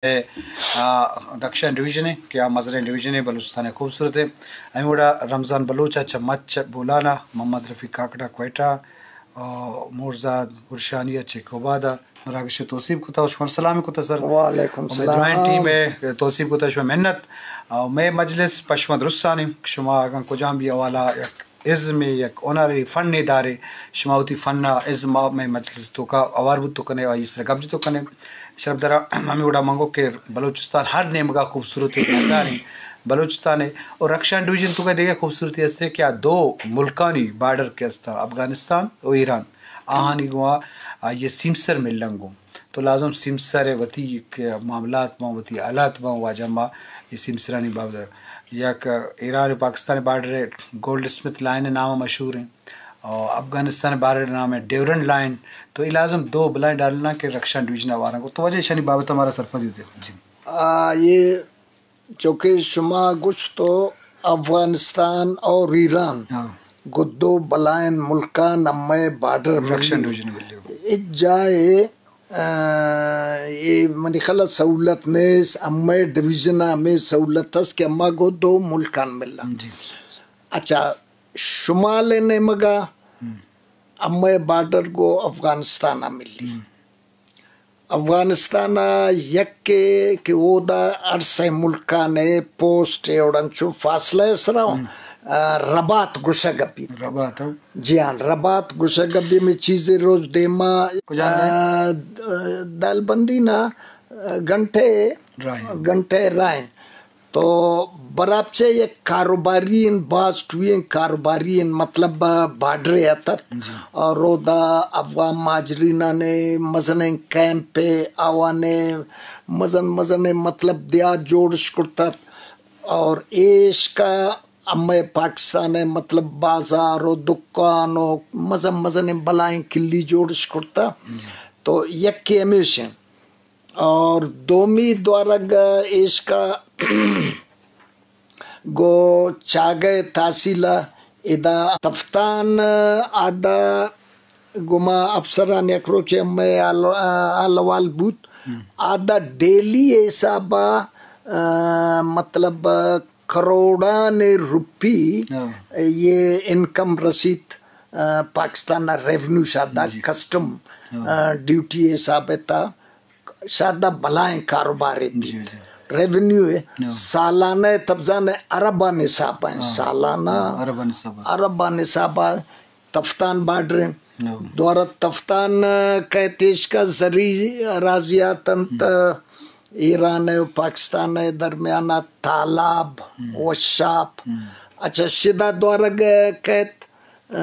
آ، رکشن ڈویژن ء کہ آ مزنیں ڈویژن ء بلوچستان ء خوبصورت ء۔ ہمے وڑا رمضان بلوچ ء چہ مچ بولان ء، محمد رفیق کاکڑ ء کوئٹہ، آ، مورزاد گلشانی ء چہ کوباد ء مراگش ء توسیپ کتہ و شمار سلام کتہ سر۔ وعلیکم و مئے سلام۔ درائیں ٹیم ء توسیپ کتہ، شمئے منت۔ آ، مئے مجلس پہ شما درستانی، شما اگاں کجام بھی حوالہ یک ازمے، یک ہنرے، فنے دارے، شما وتی فن ء ازم ء مئے مجلس توکا ہوار بوت کنئے و آئی سرا گپ جت کنئے۔ شرپدار، ہمے وڑا من گو کہ بلوچستان ہر نیمگا خوبصورتی مزداریں بلوچستان ء، اور رکشان ڈویژن توکا دگہ خوبصورتی ہستے کہ آ دو ملکانی بارڈر کہ ہستا، افغانستان و ایران، آہانی گوں آ، آئی سیمسر ملنگ گوں۔ تو لازم سیمسر ء وتی یک معاملات باں، وتی حالات باں، واجہ ما یہ سیمسرانی بابت یک ایران و پاکستان بارڈر ء گولڈ اسمتھ لائن ء نام ء مشہور ہیں، اور افغانستان بارڈر نام ہے ڈیورنڈ لائن۔ تو یہ لازم دو بلائیں ڈالنا کہ رکشان ڈویژن آوارا کو۔ تو واجہ ایشانی بابت ہمارا سرپد ہوتے۔ جی۔ آ، یہ چونکہ شما گوشت تو افغانستان اور ایران ہاں۔ گدو بلائن ملکان امئے بارڈر رکشن ملی۔ ڈویژن ملی۔ اچ جائے، آ، اے منی خلا سہولت نیس، امئے ڈویژن ہمیں سہولت اس کہ اما گو دو ملکان ملا۔ جی۔ اچھا، شمال نیمگا ہم۔ امئے بارڈر گو افغانستان ملی۔ ہم۔ افغانستان ء یکے کہ اودا ہر سئے ملکان ء پوسٹ ء اوڑان چو فاصلہ ء سرا ہم۔ آ، رباط گوشگ بیت۔ رباط، ہاں۔ جی ہاں، رباط گوشگ بیت، میں چیزے روز دیما، کجا ہے؟ آ، د-، دالبندی نا، آ، گھنٹے، راہ۔ گھنٹے راہ۔ تو برابچہ یک کاروباری ان، باز ٹوئیں کاروباری ان، مطلب، بارڈر ء اتت۔ جی۔ اور اودا افغان مہاجرینانے مزنیں کیمپ ء آوانے مزن مزنیں، مطلب، دیہات جوڑ اش کرتت۔ اور ایشکا امئے پاکستان ء، مطلب، بازار و دکان و مزن مزنیں بلائیں کلی جوڑ اش کرتا۔ جی۔ تو یکے ہمیش ہیں۔ اور دومی دوارگ ایشکا گو چاگئے تحصیل ء ادا تفتان آدا گما افسران یک روچے ہمے حال، حال احوال بوت۔ ہم۔ آدا ڈیلی حساب ء، آ، مطلب کروڑان روپی ہاں۔ یہ انکم رسیت، آ، پاکستان ء ریونیو شادا جی۔ کسٹم، ہاں۔ آ، ڈیوٹی حساب ء تا شادا بلائیں کاروبارے بیت۔ جی، جی۔ ریونیو ء ہاں۔ سالانہ تبزان ء اربان حساب ء، ہاں۔ سالانہ ہاں، اربان حساب ء۔ اربان حساب ء تفتان بارڈر انت۔ ہاں۔ دوارہ تفتان کئیت ایشکا زرعی اراضیات انت، ہم۔ ایران ء و پاکستان ء درمیان ء تالاب، ہم۔ وشاپ۔ ہم۔ اچھا، شدا دوارگ کئیت آ،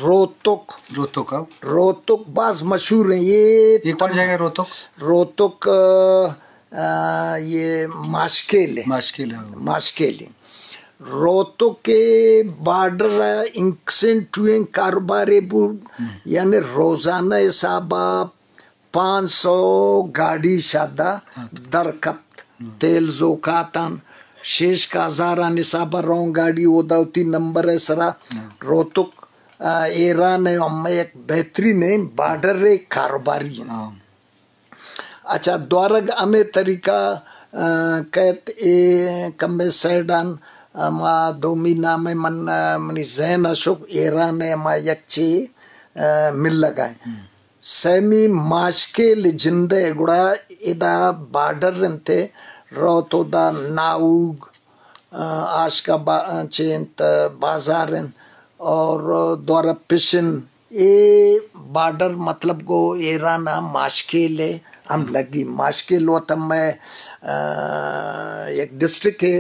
روتک۔ روتک، ہاں۔ روتک باز مشہور ہیں۔ یہ یہ کون تم-، جگہ ہے روتک؟ روتک، آ، آ، یہ ماشکیل ہے۔ ماشکیل ہے، ہاں۔ ماشکیل ہے۔ روتک کے بارڈر انکسن ٹوئیں کاروبارے بو، ہم۔ یعنی روزانہ حساب پانچ سو گاڑی شادا ہاں۔ در کپت۔ ہاں۔ تیل زوکاتان شش کا ہزاران حساب ء رون گاڑی اودا وتی نمبر ء سرا ہاں۔ روتک، آ، ایران ء ہم یک بہترین بارڈر ء کاروباری ہیں۔ ہاں۔ اچھا، دوارگ ہمے طریقہ، آ، کہت اے کمے سیڈان، آ، ما دومی نام ء من، آ، منی ذہن ء شک ایران ء ما یک چی، آ، ملگ ء۔ ہم۔ سیمی ماشکیل جندئے گڑا ادا بارڈر انت، روت اودا ناؤگ، آ، آشکا با-، چے انت، بازار انت، اور دوارہ پشن، اے بارڈر مطلب گو ایران ء ماشکیل ء ہم لگی۔ ماشکیل وت ہم، آ، یک ڈسٹرکٹ ہے،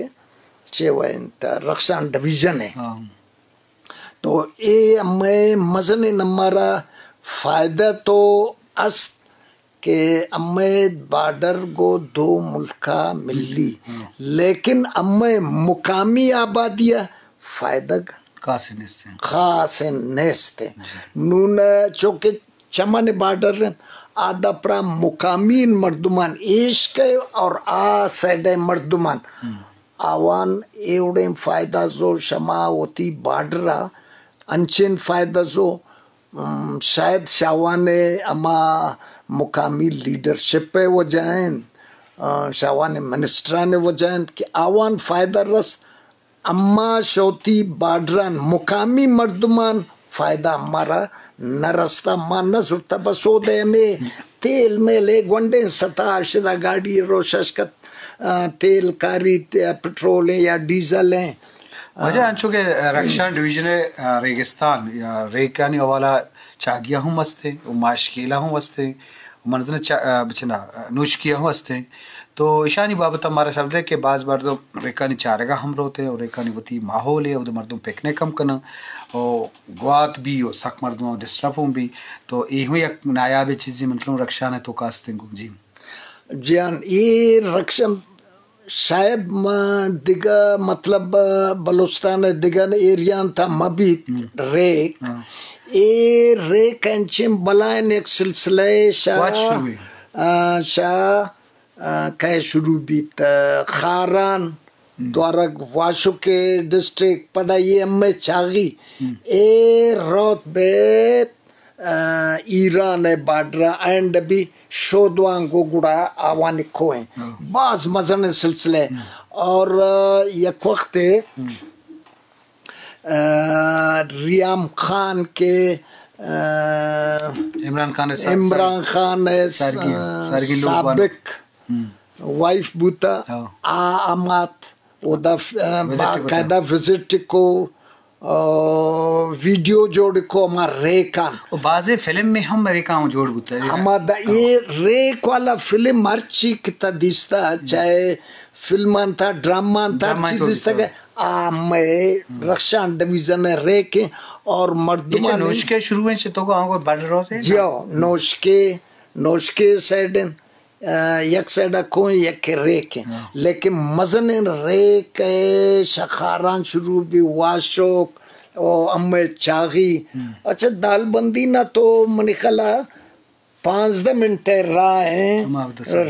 چے و انت، رخشان ڈویژن ہے۔ ہاں۔ تو اے ہمے مزنیں نمارا فائدہ تو است کہ ہمے بارڈر گو دو ملکا ملی، ہاں۔ لیکن ہمے مقامی آبادی ء فائدگ خاص نیست۔ خاص نیست۔ جی۔ نون چونکہ چمن بارڈر انت، آ دپرا مقامی مردمان ایش کے اور آ سائیڈ مردمان ہم۔ آوان ایوڑیں فائدہ زو شما وتی بارڈر ء انچین فائدہ زو، ام، شاید شاوان ء ہما مقامی لیڈرشپ ءِ وجہ انت، آ، شاہوان منسٹران ءِ وجہ انت کہ آوان فائدہ رست، اما شوتی بارڈران مقامی مردمان فائدہ مارا نہ رستا، ما نہ زرتا، بس اود ءَ ہمے تیل میل ءِ گونڈیں ستا اشدا گاڑی روشش کت، آ، تیل کاری تے-، پٹرول ءِ یا ڈیزل ءِ۔ واجہ انچو کہ رخشان ڈویژن ءِ، آ، ریگستان یا ریکانی حوالہ چاگیاں ہم ہستیں و ماشکیلاں ہم ہستیں، من زن چا-، آ، بچنا، آ، نوشکیاں ہم ہستیں۔ تو ایشانی بابت ءَ مارا سر دے کہ باز مردم ریکانی چارگا ہم روتے اور ریکانی وتی ماحول ہے، اود مردم پکنک ہم کنن اور گوات بھی اور سک مردم ڈسٹرب ہم بھی۔ تو اے ہم یک نایاب چیزی من کنوں رخشان ءِ توکا ہستیں گو۔ جی۔ جی ہاں، اے رخشان شاید ما دگہ مطلب بلوچستان ءِ دگہ ایریاں تا مہ بیت۔ ریک، اے ریک انچیں بلائیں یک سلسلہ ءِ شاہ، آ، شاہ، آ، کئے شروع بیت، آ، خاران، دوارگ واشک ڈسٹرکٹ، پدا یہ امے چاغی، اے روت بیت، آ، ایران ءِ بارڈر اینڈ بھی شودوان گو گڑا آوانی کوہیں۔ باز مزن سلسلہ ہے۔ اور، آ، یک وقت، آ، ریام خان کے، آ، عمران خان ءِ سا-، عمران خان ءِ سارگی، آ، سارگی لوگ بانک۔ سابق وائف بوتا، آ امات اودا ف-، آ، وزٹ کو باقاعدہ وزٹ کو، آ، ویڈیو جوڑ کو ہما ریکان۔ و بازیں فلم میں ہم ریکان جوڑ بوتا ہے۔ ہما دا اے ریک والا فلم ہر چی کتا دیستا، چاہے فلمان تا، ڈرامان تا، ہر چی دیستا کہ آ مئے رخشان ڈویژن ءِ ریک ہیں اور مردمان نوشکے شروع ہیں چہ تو کو آنگو بڑھ رہو تھے جی ہو، نوشکے، نوشکے سائیڈ ہیں۔ آ، یک سائیڈ ءَ کوہ، یک ریک ہیں۔ لیکن مزنیں ریک ءِ شخاران شروع بی، واشوک، او امے چاغی۔ اچھا، دالبندی نا تو منی خیال ءَ پانزدہ منٹ ءِ راہ ہیں۔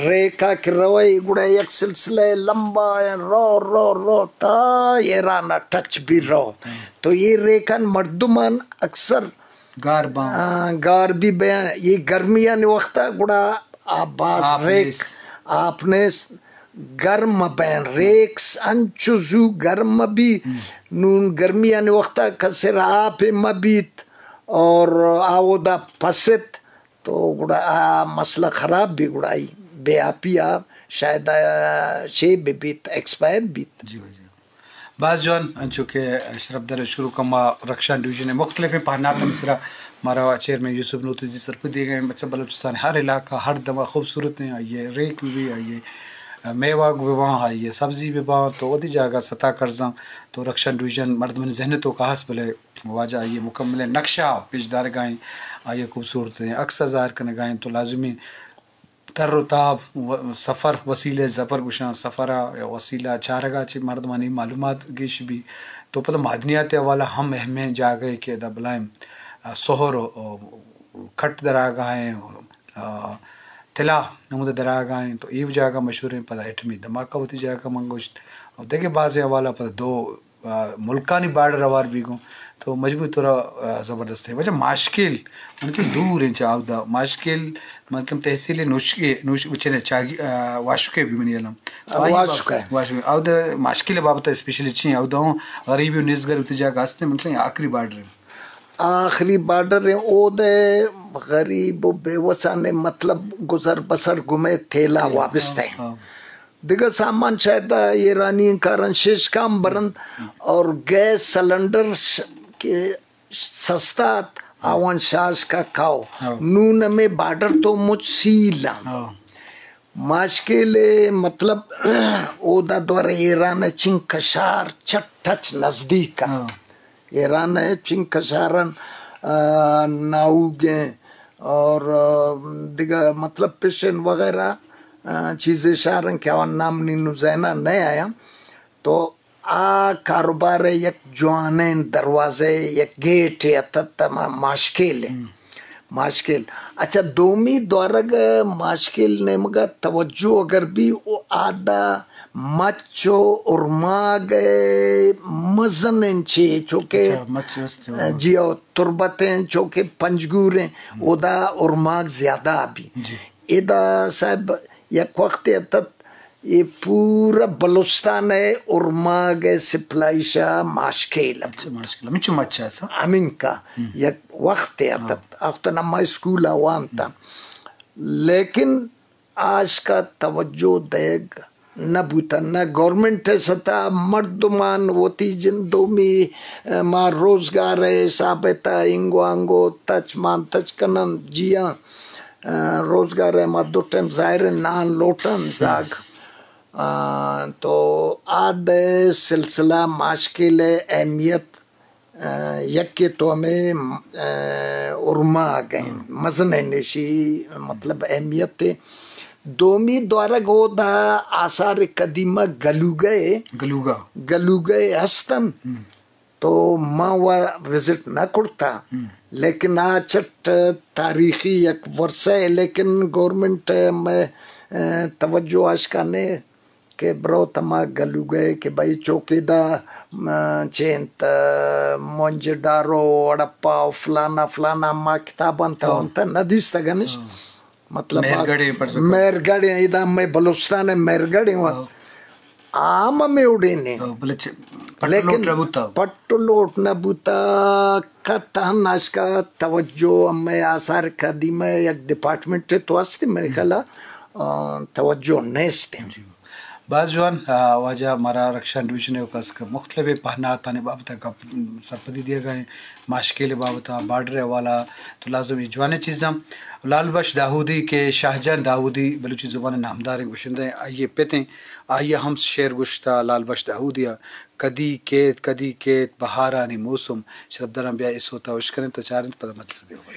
ریکا کہ روئے گڑا یک سلسلہ لمبا ہیں، رو، رو، رو، تا ایران ءَ ٹچ بھی رو۔ تو یہ ریکان مردمان اکثر گار باں۔ آ، گار بھی بیاں۔ یہ گرمیانی وقت ءَ گڑا آ باز آپ ریک نیست۔ آپ نیست، گرم بین، ریکس انچو زو گرم بھی۔ نون گرمیانی وقت ءَ کسر آپ مہ بیت اور آ اودا پست تو گڑا آ مسئلہ خراب بھی گڑا ای بے آپی آ شاید آ شے بہ بیت، ایکسپائر بیت۔ جی، جی۔ باز جوان، انچو کہ اشرف در شروع کما رخشان ڈویژن ءِ مختلفیں پہناتانی سرا مارا چیئرمین یوسف نوتزی سرپدی گئے، مطلب بلوچستان ہر علاقہ ہر دمہ خوبصورت ہیں، آئیے ریک بھی، آئیے میوہ بھی باں، آئیے سبزی بھی باں، تو وتی جاگہ ستا کرزاں۔ تو رخشان ڈویژن مردمانی ذہن تو کہاس بلے واجہ آئیے مکمل نقشہ پیش دارگائیں، آئیے خوبصورت ہیں، عکس ظاہر کنگائیں، تو لازمی تر و تاب و سفر وسیلہ زبر گوشاں، سفر ءَ وسیلہ چارگ ءَ چہ مردمانی معلومات گیش بی۔ تو پدا معدنیات ءِ حوالہ ہم اہمیں جاگہ کہ ادا بلائیں، آ، سہر و، و کٹ دراگاہیں، آ، طلا نمود دراگاہیں، تو ایو جاگہ مشہوریں۔ پدا ایٹمی دھماکہ وتی جاگہ من گوشت، و دگہ بازیں حوالہ پدا دو آ، ملکانی بارڈر ہوار بیگوں، تو مجموعی طور ءَ، آ، زبردست ہے۔ وجہ ماشکیل، من کہ دور ہیں چہ اودا۔ ماشکیل، من کہ تحصیل نوشکے، نوش-، بچنے چاگی، آ، واشکے بھی منی علم۔ آ، واشکے۔ واشکے۔ اودا ماشکیل بابت اسپیشلی چی ہیں؟ اودا ہوں غریبی و نزگار ہوتی جاگہ ہستے، من کہ آخری بارڈر ہیں۔ آخری بارڈر ہیں، اودے غریب و بے وسانے مطلب گزر بسر گمے تیلا وابستہ ہیں۔ دگہ سامان شاید ایرانی کارن شیش کام برند اور گیس سلنڈر ش-، کہ سستات آوان شاش کا کاؤ۔ نون ہمیں بارڈر تو مچ سیل ہیں۔ ماشکیل مطلب اودا دور ایران چنکشار چٹ ٹچ نزدیک ہیں۔ ایران ءِ چنکشارن، آ، ناؤگیں اور، آ، دگہ مطلب پشن وغیرہ، آ، چیزے شارن کہ آوان نام نی نو ذہنا نہ آیا۔ تو آ کاروبار ءِ یک جوانیں دروازہ، یک گیٹ ءِ اتت ما-، ماشکیل ءِ۔ ماشکیل۔ اچھا، دومی دوارگ ماشکیل نیمگا توجہ اگر بھی او آدا مچ و ارماگ ءِ مزنیں چے، چونکہ اچھا، مچ است ہے۔ جی او، تربتیں چونکہ پنجگوریں، ہم۔ اودا ارماگ زیادہ بی۔ جی۔ ادا صاحب یک وقت اتت، اے پورا بلوچستان ءِ ارماگ ءِ سپلائی شا ماشکیل ات۔ اچھا، ماشکیل۔ ہمینچو مچ است۔ ہمینکا ہم۔ یک وقت اتت۔ ہاں۔ وقت نما اسکول ءَ وانتا۔ ہم۔ لیکن آشکا توجہ دیگ نہ بوتہ، نہ گورنمنٹ ءِ ستا مردمان وتی جند دومی، ءَ، ما روزگار ءِ حساب ءَ تا انگو آنگو تچ مان تچ کنن، جی ہاں، ءَ، روزگار ءَ ما دو ٹائم ظاہر نان لوٹن زاگ۔ ءَ، تو آد سلسلہ ماشکیل ءِ اہمیت ءَ، یکے تو ہمے، ءَ، ارماگ ءِ ہم۔ مزنیں ایشی مطلب اہمیت ءِ۔ دومی دوارگ اودا آثار قدیمہ گلوگئے، گلوگا۔ گلوگئے ہستن۔ ہم۔ تو ما وا وزٹ نہ کرتا، ہم۔ لیکن آ چٹ تاریخی یک ورثہ ءِ، لیکن گورنمنٹ ءِ مئے، ءَ، توجہ آشکانے کہ برو تما گلوگئے کہ بھئی چوکیدا، م، چے انت، موئنجو داڑو، ہڑپہ و فلانا فلانا، ما کتاباں تو ہاں۔ انت نہ دیستگنش۔ ہاں۔ مطلب مہرگڑھیں پرزکا۔ مہرگڑھیں، ادا مئے بلوچستان ءِ مہرگڑھیں وت۔ ہاں۔ عام ہمے وڑیں نے۔ ہاں، بلے چ-، پٹ لیکن لوٹ نہ بوتا۔ پٹ لوٹ نہ بوتا، کت ہن آشکا توجہ ہمے آثار قدیمہ یک ڈپارٹمنٹ تو ہستی، میرے خیال ءَ، آ، توجہ نیست۔ جی۔ باز جوان، آ، واجہ مارا رخشان ڈویژن ءِ کس کہ مختلف پہناتانی بابت ءَ گپ سرپدی دیگا ہیں، ماشکیل بابت ءَ، بارڈر ءِ حوالہ، تو لازم اے جوانیں چیزاں۔ لال بخش داؤدی کہ شاہ جان داؤدی بلوچی زبان ءِ نامداریں گشندہ ہیں، آئی ءِ پت ہیں، آئی ءَ ہم شعر گشتہ لال بخش داؤدی ءَ، کدی کیت، کدی کیت بہارانی موسم، شرپداراں بیا اے سوت ءَ اشکنیں تو چاریں پدا مجلس ءَ دیوان۔